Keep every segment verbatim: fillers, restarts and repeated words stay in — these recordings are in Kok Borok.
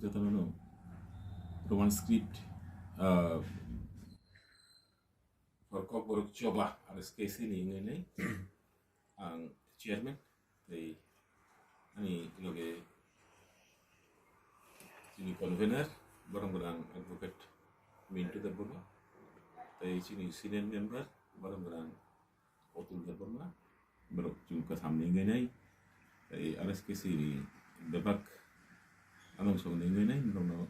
Jotono Roman script, ah, for Kokborok Choba R S K C ni wngwi nai ang chairman, tei ani loge chini convener, borok gwnang advocate Mintu Debbarma, tei chini senior member, borok gwnang Otul Debbarma, borok chwng kwtham ni wngwi nai, tei R S K C ni bebak anungsong ni wngwi nai, borokno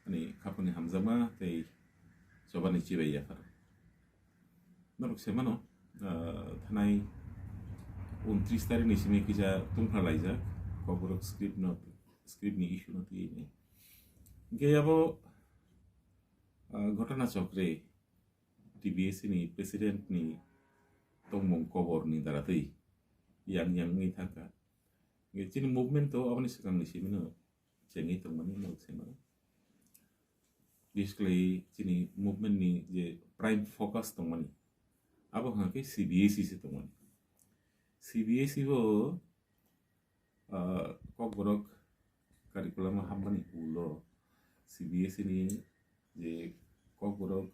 ani khapangni hamjakma tei chobani chibai yaphar. Norok se mano, ah, thanai untris tarikh ni simi kisa tungphla laijak, Kokborok script no, script ni issue no twiwi nai. Hingke abo, ah, ghotona chokre T B S ni president ni tongmung kobor ni daratwi yang yang wngwi thangkha. Hingke chini movement to aboni swkang ni simi no chengwi tongmani norok se mano. Bises khlai chini movement ni je prime focus tongmani, abo hwnkha khe C B S E se tongmani. C B S E bo, ah, Kokborok curriculum o hapmani ulo C B S E ni je Kokborok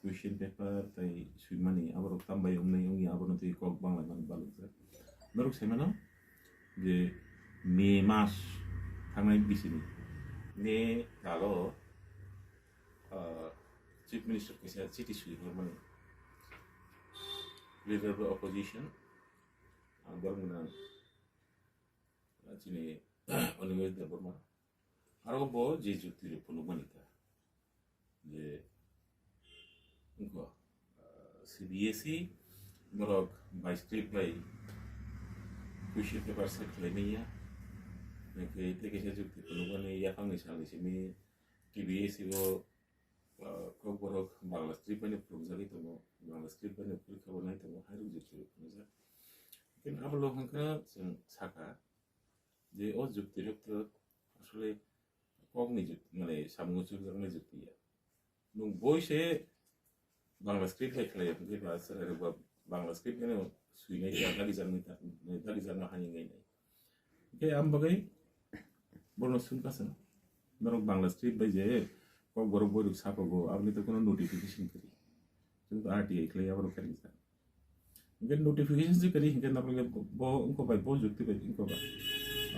question paper tei swimani aborok tambai wngnai wngya abono tei kok banglaimani balukjak. Norok sai mano je May mas thangnai bisini May talo, ah, Chief Minister kaisa chiti swi hwnmani leader of opposition, ah, borok mwnang, ah, chini Animesh Debbarma. Aro bo je jukti rok phunukmani kha je wngkha, ah, C B S E borok by script bai question paper set khlai manya. Hingkhe tei kaisa jukti phunukmani yaphangni salni simi T B S E bo, ah, Kokborok Bangla script bai no phunukjagwi tongo, Bangla script bai no porikha bo nai tongo, hairok jukti rok phunukjak. Hingkhe abo lo hwnkha chwng sakha je o jukti rok to asole kokni jukti, mane samung chukjaknai jukti ya. Nwng boi se Bangla script hai khlai ya, hwnkhe ba chwrai rok ba Bangla script bai no swinai ya, dalijaknai ta, dalijakma hani ngai nai. Hingkhe ang bagwi bono swngkha chwng, norok Bangla script bai je Kokborok boi rok sapago, aboni to kono notification kwrwi. Chwng to R T I khlai ya, aborok khe rijak. Hingke notification se kwrwi hingke norok le bo wngkha bai, bo jukti bai wngkha bai,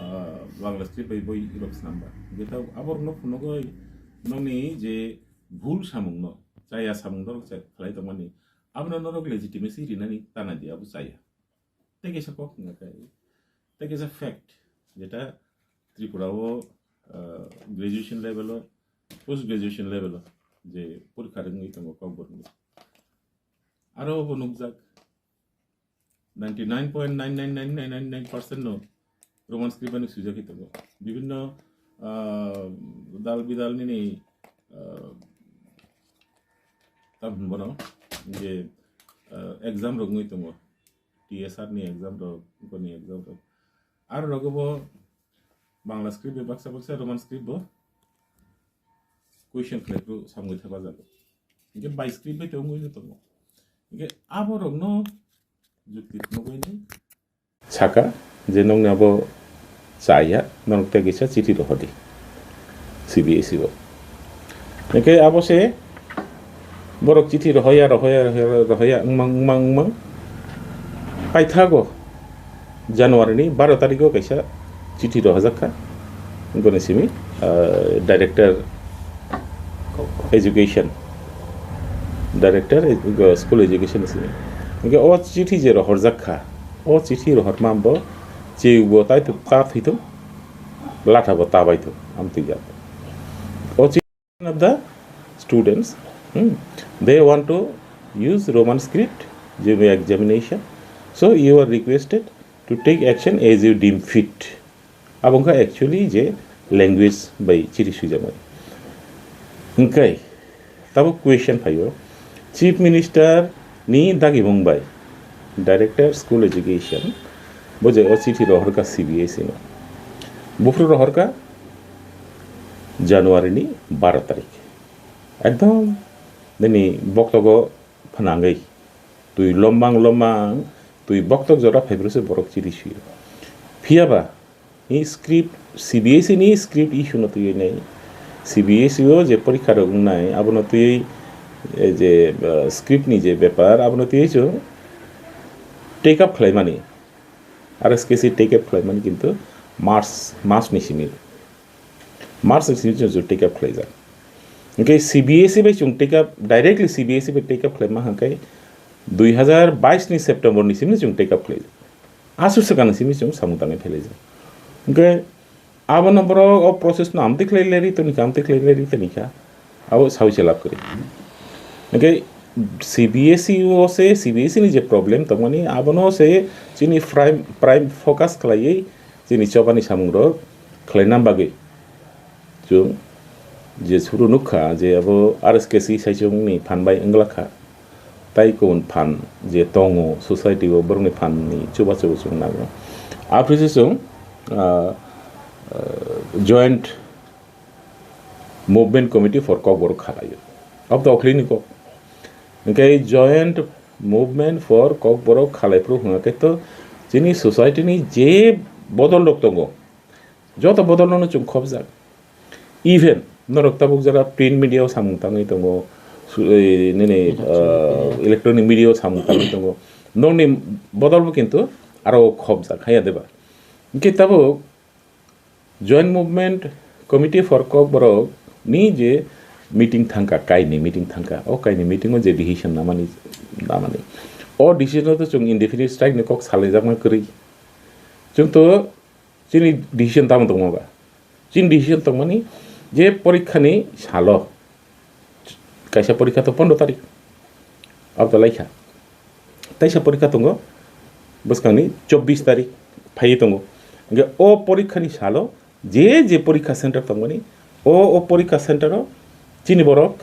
ah, Bangla script bai boi rok snam ba. Hingke ta aborok no phunugwi nokni je bhul samung no, chaya samung norok cha-, khlai tongmani, abono norok legitimacy rinani tana di, abo chaya. Tei kaisa kok wngkha khe, tei kaisa fact, jeta Tripura o, ah, graduation level o, post graduation level o je porikha rwngwi tongo Kokborok ni. Aro bo nukjak, ninety nine point nine nine nine nine nine percent no Roman script bai no swijagwi tongo. Bibinno, ah, dal bidal nini, ah, tam hinwi bono je, ah, exam rok wngwi tongo. T S R ni exam rok, boni exam rok. Aro rogo bo Bangla script bai baksa baksa Roman script bo question khlai phuru samwi thapa jago. Hingke by script bai tongwi no tongo. Hingke abo rokno jukti phunugwi ni saka je nokni abo chaya, norok tei kisa chiti rohordi C B S E o. Hingke abo se borok chiti rohoya, rohoya, rohoya, rohoya, wngmang, wngmang, wngmang. Paithago January ni baro tarikh o kaisa chiti rohorjak kha. Boni simi, ah, Director Education, Director Edu-, School Education ni simi. Hingke o chiti je rohorjak kha, o chiti rohorma bo cheu bo tai tu ta thwi tu, latha bo ta bai tu, amtwi jak. O chi- of the students, hmm, they want to use Roman script during examination, so you are requested to take action as you deem fit. Abo wngkha actually je language bai chiri swijak bai. Hingkai tabuk question phaio, Chief Minister ni dagimung bai Director School Education bo je o chithi rohorkha C B S E no. Buphuru rohorkha January ni baro tarik. Ekdom nini boktogo phnangwi twi lombang lombang twi boktok jora phaibrwse borok chiri suyo. Phiyaba ni script, C B S E ni script issue no twiwi nai, C B S E o je porikha rok wngnai, abono twiwi, eh, je, eh, script ni je bepar, abono twiwi chwng take up khlaimani, R S K C take up khlaimani, kintu March, March ni simi, March ni simi chwng take up khlaijak. Hwnkhe C B S E bai chwng take up, directly C B S E bai take up khlaima hwnkhe dui hazar bais ni September ni simi chwng take up khlaijak. Aswk swkang ni simi chwng samung tangwi phelaijak. Hwnkhe abono borok o process no amtwi khlai leri toni kha, amtwi khlai leri toni kha. Abo sawi se lab kwrwi. Hwnkhe C B S E o se, C B S E ni je problem tongmani, abono se chini prime, prime focus khlaiwi chini chobani samung rok khlaina bagwi. Chwng je suru nukha je abo R S K C saichung ni phan bai wngla kha. Tai kubun phan je tongo society o borokni phan ni chubachu chwng nango. Aphuru se chwng, ah, ah, Joint Movement Committee for Kokborok khalaio. Abo to okhli ni kok. Hwnkhe Joint Movement for Kokborok khalai phuru hwnkhe to chini society ni je bodol rok tongo, joto bodol no chwng khopjak. Even norok tabuk jora print media o samung tangwi tongo, su-, ei, nini, ah, electronic media o samung tangwi tongo. Nokni bodol bo kintu aro khopjak haya deba. Hwnkhe tabuk Joint Movement Committee for Kokborok ni je meeting thangkha, kaini meeting thangkha, o kaini meeting o je decision namani, namani, o decision o to chwng indefinite strike ni kok salaijakma kwrwi. Chwng to chini decision tamo tongma ba? Chini decision tongmani je porikha ni salo, kaisa porikha to pondro tarik, abo to laikha. Taisa porikha tongo, bwskangni chobbish tarik phaiwi tongo. Hwnkhe o porikha ni salo je je porikha center tongmani, o, o porikha center o chini borok,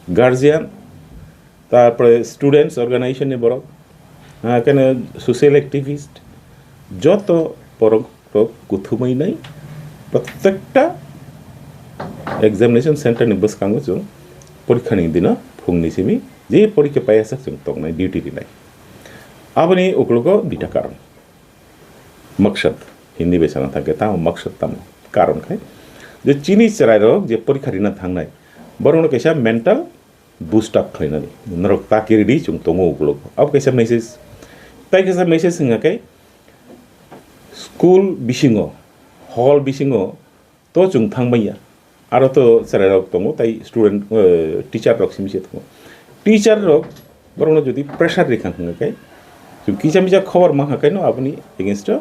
guardian, tarpore students organization ni borok, ah, kene social activist, joto borok rok kuthumui nai prottekta examination center ni bwskango chwng porikha ni dino phungni simi je porikha paiyasak chwng tongnai duty rinai. Aboni ukologo duita karon. Maksad, Hindi bai sana thangkhe tamo maksad tamo? Karon khe je chini chwrairok je porikha rina thangnai, borokno kaisa mental boost up khlainani. Norok ta kiri di chwng tongo ukologo. Abo kaisa message. Tai kaisa message wngkha khe school bisingo, hall bisingo to chwng thang manya. Aro to chwrairok tongo, tai student, eh, teacher rok simi se tongo. Teacher rok borokno jodi pressure rikha hwnkha khe, chwng kisa misa khobor mankha khe no aboni against o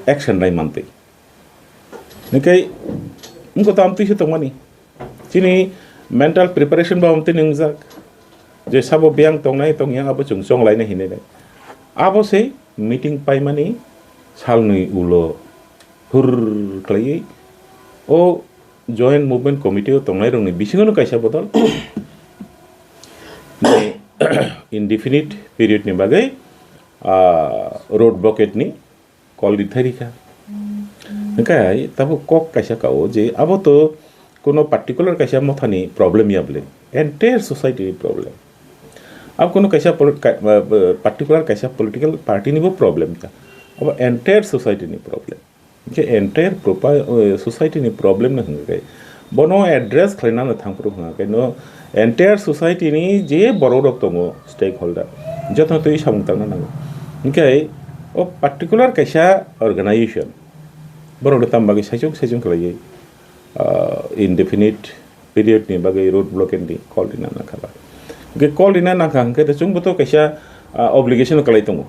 action lai mantwi. Hwnkhe wngkha to amtwi se tongmani. Chini mental preparation bo amtwi ni wngjak. Je sabo biyang tongnai tongya abo chwng chonglaina hinwi nai. Abo se meeting paimani salnwi ulo hur khlaiwi o Joint Movement Committee o tongnairokni bisingono kaisa bodol indefinite period ni bagwi, ah, road blockade ni call ri thai rikha. Hwnkhe tabuk kok kaisa kao je abo to kuno particular kaisa mothani problem ya bwle, entire society ni problem. Abo kuno kaisa polit-, ka-, ba, ba, particular kaisa political party ni bo problem ya. Abo entire society ni problem. Hwnkhe entire propa-, eh, society ni problem no hwnkhe bono address khlaina no thangphuru hwnkhe no entire society ni je borok rok tongo, stakeholder, jotono twi samung tangna nango. Hwnkhe o particular kaisa organization borok rok tamo bagwi saichung saichung khlaiwi, ah, indefinite period ni bagwi road blockade ni call rina nangkha ba. Hwnkhe call rina nangkha hwnkhe to chwngbo to kaisa, ah, obligation kwlai tongo,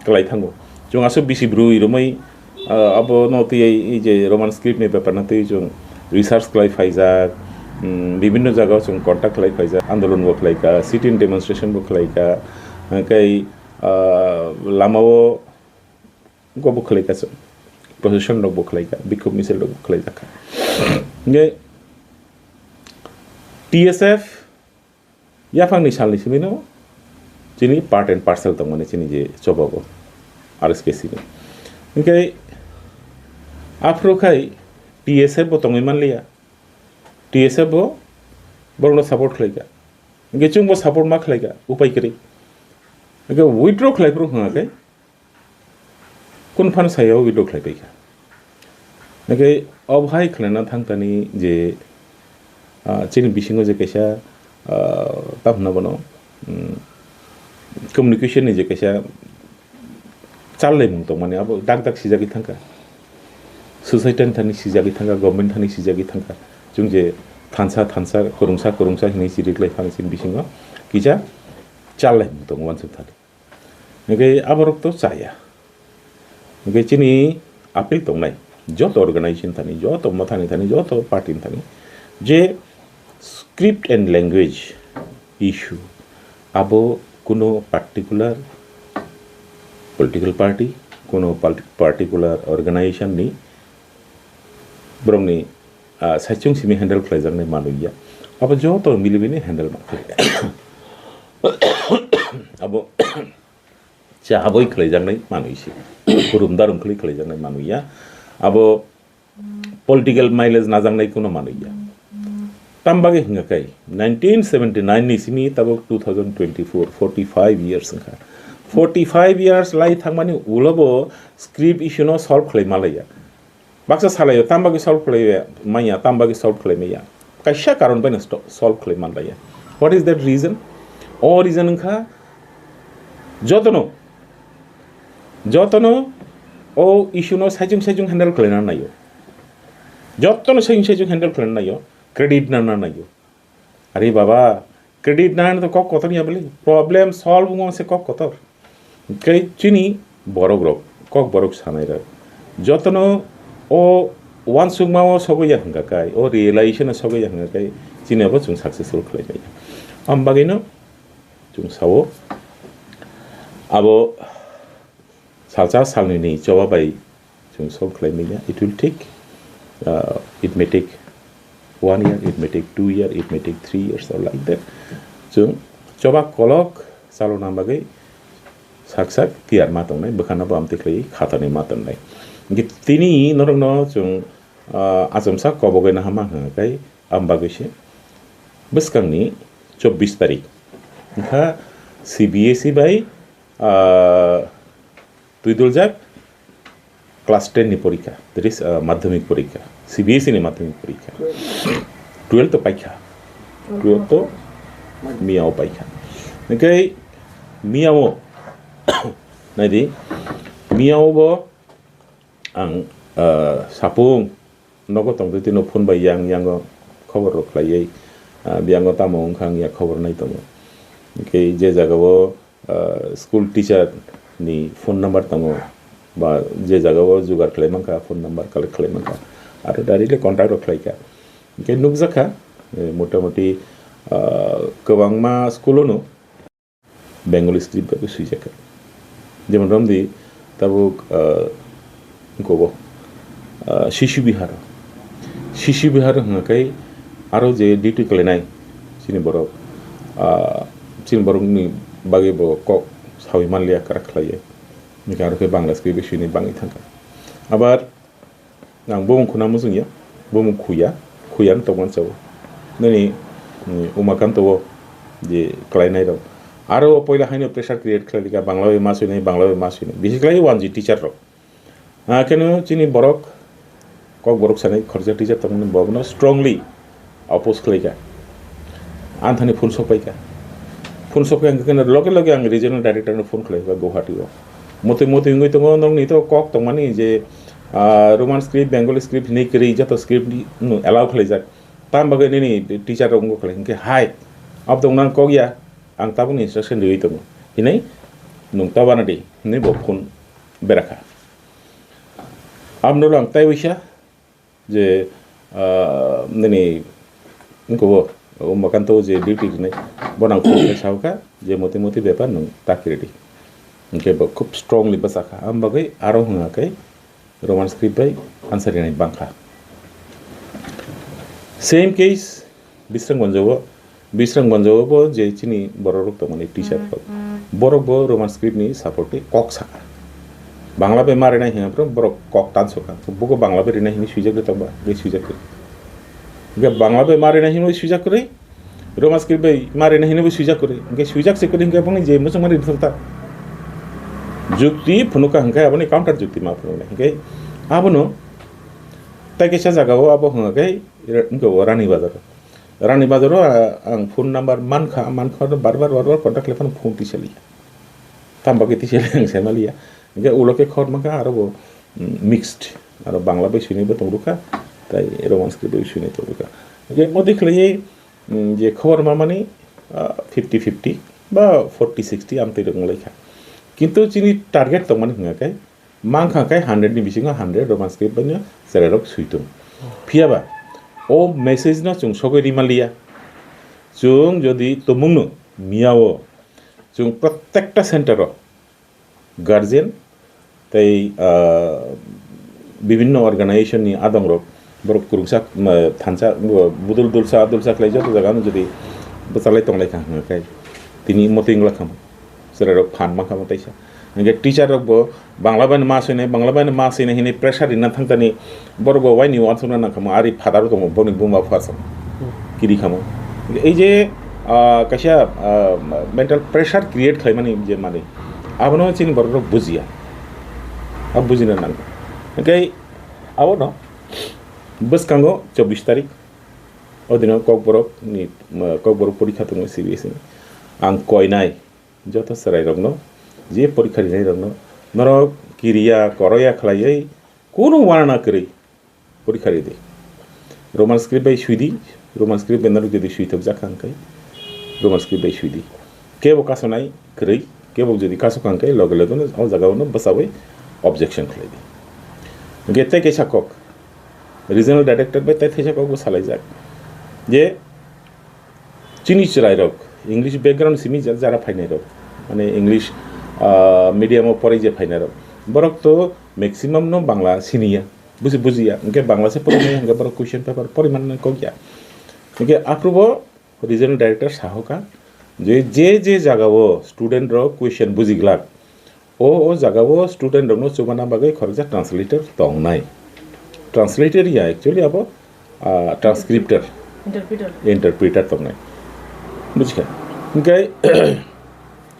kwlai thango. Chwng aswk bisi bwrwi romwi, ah, abo no twi ei je Roman script ni bepar no twi chwng research kwlai phaijak, mm, bibinno jaga o chwng contact kwlai phaijak, andolon bo khlaikha, sit-in demonstration bo khlaikha, hwnkhe, ah, lama o Go bo khlai kha chwng. Procession rok bo khlai kha, bikhub misil rok bo khlai jakha. Hingke T S F yaphang ni sal ni simi no chini part and parcel tong mani chini je choba bo R S K C ni. Hingke aphuru khai T S F bo tongwi man liya. T S F bo borok no support khlai kha. Hingke chwng bo support ma khlai kha, upai kwrwi. Hingke withdraw khlai phuru hwnga khe, kunu phano saya o withdraw khlai pai kha. Hingke obo hai khwlaina thangtani je, ah, chini bisingo je kaisa, ah, tamo hwnna bono, mm, communication ni je kaisa challaimung tongmani abo dak dak sijagwi thangkha. Society ni thani sijagwi thangkha, government thani sijagwi thangkha. Chwng je thansa thansa, kwrwngsa kwrwngsa hinwi chiriklai phano chini bisingo kisa challaimung tongo uansuk thani. Hingke aborok to chaya. Hingke chini appeal tongnai, joto organization thani, joto mothani thani, joto party ni thani, je script and language issue, abo kuno particular political party, kuno pal-, particular organization ni borokni, ah, saichung simi handle khlaijaknai manwi ya. Abo joto milibini handle ma khlai. Abo cha haboi khlaijaknai manwi se. Kurum darum khlai khlaijaknai manwi ya. Abo political mileage najaknai kuno manwi ya. Tam bagwi hwnga kai, nineteen seventy nine ni simi tabuk two thousand twenty four, forty five years wngkha. Forty five years lai thangmani ulo bo script issue no solve khlai malaiya. Baksa salaio, tam bagwi solve khlai manya, tam bagwi solve khlai manya. Kaisa karon bai no sto-, solve khlai manlaiya. What is that reason? O reason wngkha jotono, jotono o issue no saichung saichung handle khlaina naio. Jotono saichung saichung handle khlaina naio, credit nana naio. Are baba, credit nana to kok kotor ya bole, problem solve wngma se kok kotor. Hingke chini borok rok, kok borok sanai rok, jotono o uansukma o sogwi ya hwnga kai, o realization o sogwi ya hwnga kai, chini abo chwng successful khlai maya. Am bagwi no chwng sao, abo salsa salnwi ni choba bai chwng solve khlai maya. It will take, uh, it may take one year, it may take two year, it may take three years or like that. Chwng choba kolok chalona bagwi sak sak tiyar ma tongnai, bwkhano bo amtwi khlai khatani ma tongnai. Hingke tini norokno chwng, ah, achomsa kobogwi nahama hwnga kai, am bagwi se bwskangni chobbish tarik wngkha C B S E bai, ah, twiduljak class ten ni porikha, that is, uh, madhyamik porikha, C B S E ni madhyamik porikha. Twelve to paikha. Twelve to miyao paikha. Hingke miyao, naidi, miyao bo ang, uh, sapung nogo tongtwi tino phone bai yang yango khobor rok khlaiwi, ah, biyango tamo wngkha wngya khobor nai tongo. Hingke je jagao, ah, school teacher ni phone number tongo, ba je jagao jugar khlai mankha, phone number collect khlai mankha, aro directly contact rok khlaikha. Hingke nukjakha, eh, motamoti, ah, kwbangma school o no Bengali script bai swijak kha. Jemon romdi tabuk, ah, gobo, ah, Shishu Bihar. Shishu Bihar hwnga khe aro je duty khlainai chini borok, ah, chini borokni bagwi bo kok sawi manliya kwrak khlaiwi. Hingkhe aro khe Bangla script bai swini bangwi thangkha. Abar Ang bumung khuna muchungya, bumung khuya, khuya no tongmani chao. Nini, mm, Umakanto o je khlainai rok. Aro poila haino pressure create khlai rika, Bangla bai ma swinai, Bangla bai ma swinai. Bisi khlai wanji teacher rok. Ah, keno chini borok, kok borok sanai khoroksa teacher tongmani, bo bono strongly oppose khlaikha. Anthani phone sokpaikha. Phone sokpai ang khe loge loge ang regional director no phone khlaikha Guwahati o. Motwi motwi wngwi tongo, nokni to kok tongmani je, ah, Roman script, Bengali script hinwi kwrwi joto script ni no allow khlaijak. Tam bagwi nini teacher rok wngkha khlai hwnkhe hai. Abdong nang kok ya, ang tabukni instruction riwi tongo. Hinwi nwng ta bana di, hinwi bo phone berakha. Abno ang tai waisa, je, ah, nini, nini kubo, Umakanto je duty rinai, bo nang phone khe sao kha, je moti moti bepar nwng ta kiri di. Hingke bo khub strongly bwsa kha, am bagwi aro hwnga khe Roman script bai answer rinai bangkha. Same case, Bisrang Gonjao, Bisrang Gonjao bo je chini borok rok tongmani teacher rok. Borok bo Roman script ni support ni kok saka. Bangla bai ma rinai hwnwi borok kok tan soka. Buko Bangla bai rinai hwnwi swijak de tongba, bai swijak de. Hingke Bangla bai ma rinai hwnwi swijak kwrwi, Roman script bai ma rinai hwnwi bo swijak kwrwi. Hingke swijak se kwrwi hingke boni je muchung mani rithok ta. Jukti phunuka hingke aboni counter jukti ma phunuknai. Hingke abono Tai kaisa jagao abo hwnga khe, wngkha o Rani Bazar. Rani Bazar o, ah, ang phone number mankha, mankha bar bar, bar bar contact khlai phano phone tisa liya. Tamo bagwi tisa liya ang sai ma liya. Hwnkhe ulo khe khor mankha aro bo, mm, mixed. Aro Bangla bai swinai bo tong rwkha, tai Roman script bai swinai tong rwkha. Hwnkhe modi khlaiwi, mm, je khobor mamani, ah, fifty fifty ba forty sixty amtwi rok wnglaikha. Kintu chini target tongmani hwnga khe, mankha khe hundred ni bisingo hundred Roman script bai no chwrairok switung. Phiyaba o message no chwng sogwi rima liya. Chwng jodi tumungno miyao chwng protekta center o guardian tei, ah, bibinno organization ni adongrok borok kwrwngsa, ma, thansa, budul dulsa dulsa khlai joto jaga no jodi bwchalai tonglai kha hwnga khe tini motwi wngla kha. Chwrairok phan mankha mwtaisa. Hwnkhe teacher rok bo Bangla bai no ma swinai, Bangla bai no ma swinai hinwi pressure rina thangtani borok bo waini uansukna nangkha mo ari father tongo boni buma pha sam kiri khamo. Ei je, ah, kaisa, ah, mental pressure create khlaimani je mani abono chini borok rok bujiya. Abo bujina nango. Hwnkhe abono bwskango chobbish tarik o dino Kokborok ni, ah, Kokborok porikha tongo C B S E ni. Ang koinai. Joto chwrairokno, je porikha rinairokno, norok kiriya koroya khlaiwi kunu uanana kwrwi porikha ridi. Roman script bai swidi, Roman script bai norok jodi swithokjak kha hwnkhe Roman script bai swidi. Kebo kasonai kwrwi, kebo jodi kasokha hwnkhe loge loge no o jagao no bwchawi objection khlaidi. Hwnkhe tei kaisa kok, regional director bai tei thaisa kokbo salaijak je, chini chwrairok, English background simi ja-, jara phainairok, mane English, ah, medium o porai je phainairok, borok to maximum no Bangla siniya, buji-, bujiya, hwnkhe Bangla se porimaya, hwnkhe borok question paper porimanna kokya. Hwnkhe aphuru bo regional director sahoka je, je, je jagao student rok question bujiglak, o, o jagao student rokno chubana bagwi khoroksa translator tongnai. Translator ya, actually abo, ah, transcriptor, interpreter. Interpreter tongnai. Bujikha? Hwnkhe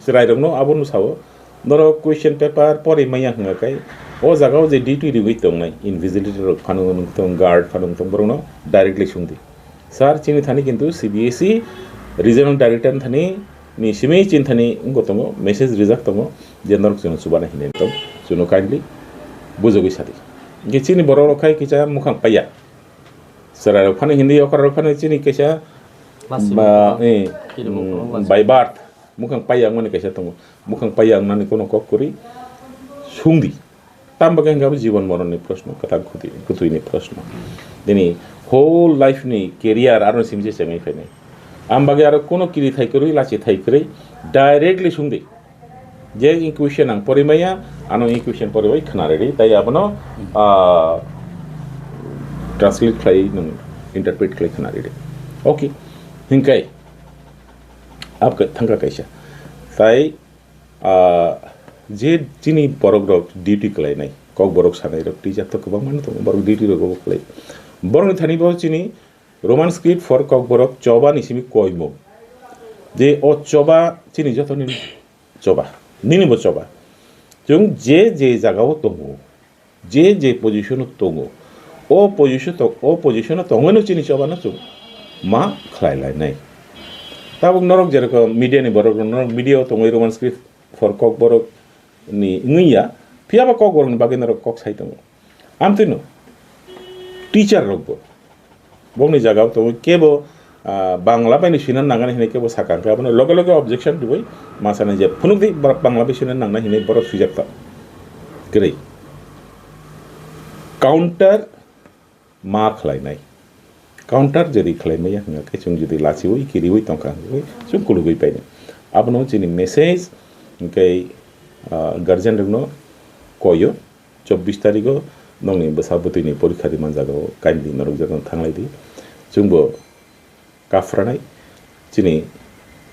chwrairokno abono sao, norok question paper porimaya hwnkha khe, o jagao je duty riwi tongnai, invigilator rok phano wngtong, guard phano wngtong, borokno directly sungdi. Sir, chini thani kintu C B S E regional director ni thani ni simi chini thani wngkha tongo, message rijak tongo je norok chwngno chubana hinwi tong, chwngno kindly bujogwi sadi. Hwnkhe chini borok rok khai kisa mukhang paiya. Chwrairok phano hindi, okrarok phano chini kaisa Masini ba, eh, kiri bo mm, phano by birth mukhang paiya wngmani kaisa tongo. Mukhang paiya wngnani kono kok kwrwi sungdi. Tamo khe hwnkhe abo jibon moronni proshno, kwtal kwtwi-, kwtwini proshno. Nini whole life ni career aro simi se chengwi phainai. Am bagwi aro kono kiri thai kwrwi, lachi thai kwrwi, directly sungdi. Je i question ang porimaya, ano i question poribai khna redi, tai abono, ah, translate khlai nwng interpret khlai khna redi. Okay, hinkai abkhe thangka kaisa. Tai, ah, je chini borok rok duty khlainai, kok borok sanai rok twijak to kwbangma no tongo, borok duty rok obo khlai. Borokni thani bo chini Roman script for Kokborok choba ni simi koimung. Je o choba chini jotoni choba, nini bo choba. Chwng je je jagao tongo, je je position o tongo, o position to-, o position o tongwi no chini choba no chwng ma khlai lai nai. Tabuk norok jerokom media ni borok rok, norok media o tongwi Roman script for Kokborok ni wngwi ya, phiya ba Kokborok ni bagwi norok kok sai tongo. Amtwino teacher rokbo bongni jagao tongo kebo, ah, Bangla bai ni swina nangani hinwi kebo sakha, hwnkhe abono loge loge objection riwi ma sanai je phunukdi borok Bangla bai swina nangnai hinwi borok swijak tong kwrwi. Counter ma khlainai. Counter jodi khlaimaya hwnkha khe chwng jodi lachiwi kiriwi tongkha hwnkhe chwng kulugwi painai. Abono chini message hwnkhe, ah, guardian rokno koio. Chobbish tarigo nokni bwsa bwtwini porikha rimani jagao kindly norok jotono thanglaidi. Chwngbo kaphranai chini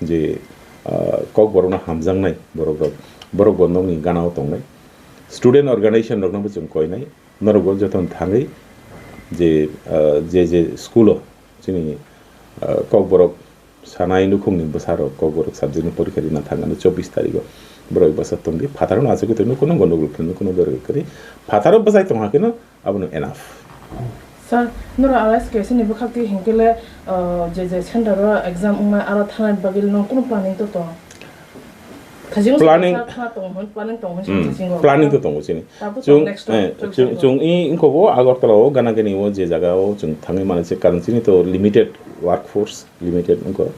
je, ah, Kokborokno hamjaknai borok rok, borok bo nokni ganao tongnai. Student organization rokno bo chwng koinai. Norok bo jotono thangwi je, ah, je je school o chini, ah, Kokborok sanai nukhungni bwsarok Kokborok subject ni porikha rina thangani chobbish tarigo borok bwsa tongdi. Phataro no achugwi tongwi nukhungno gondogol khlai nukhungno berwi kwrwi. Phataro bwsai tongha kheno abono enough. Sir, nora alas ke sini bwkhak twi hinkhe le, uh, je je center o exam wngnai aro thanai bagwi nung kunu planning to tong? Thajing Planning- sir khna tong hwn, planning tong hwn Hmm, sini singo. Planning to tongo chini. Tabuk Chung, next eh, to chung, chung i wngkho bo Agartala o gana gani o je jaga o chung thangwi mani se karon chini to limited workforce, limited wngkho,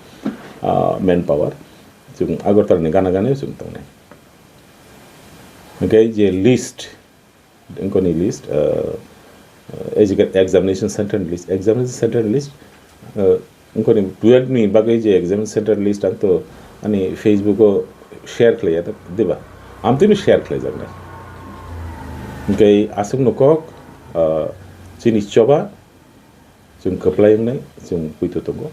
ah, manpower. Chung Agartala ni gana gani o chung tongnai. Hingke je list, wngkoni list, ah, ah, educa-, examination center ni list, examination center ni list, ah, wngkoni twelve ni bagwi je examination center list ang to ani Facebook o share khlaiya, diba? Amtwino share khlaijaknai. Hingke aswkno kok, ah, chini choba, chwng kwplai wngnai, chwng poito tongo.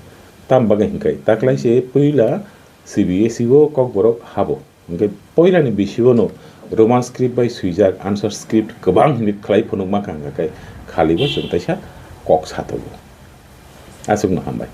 Tam bagwi hingke taklai se puila C B S E o Kokborok habo. Hingke poilani bisingo no Roman script bai swijak answer script kwbang hinwi khlai phunukma kha hingkha khe khalibo chwng teisa kok sa tongo. Aswkno hambai.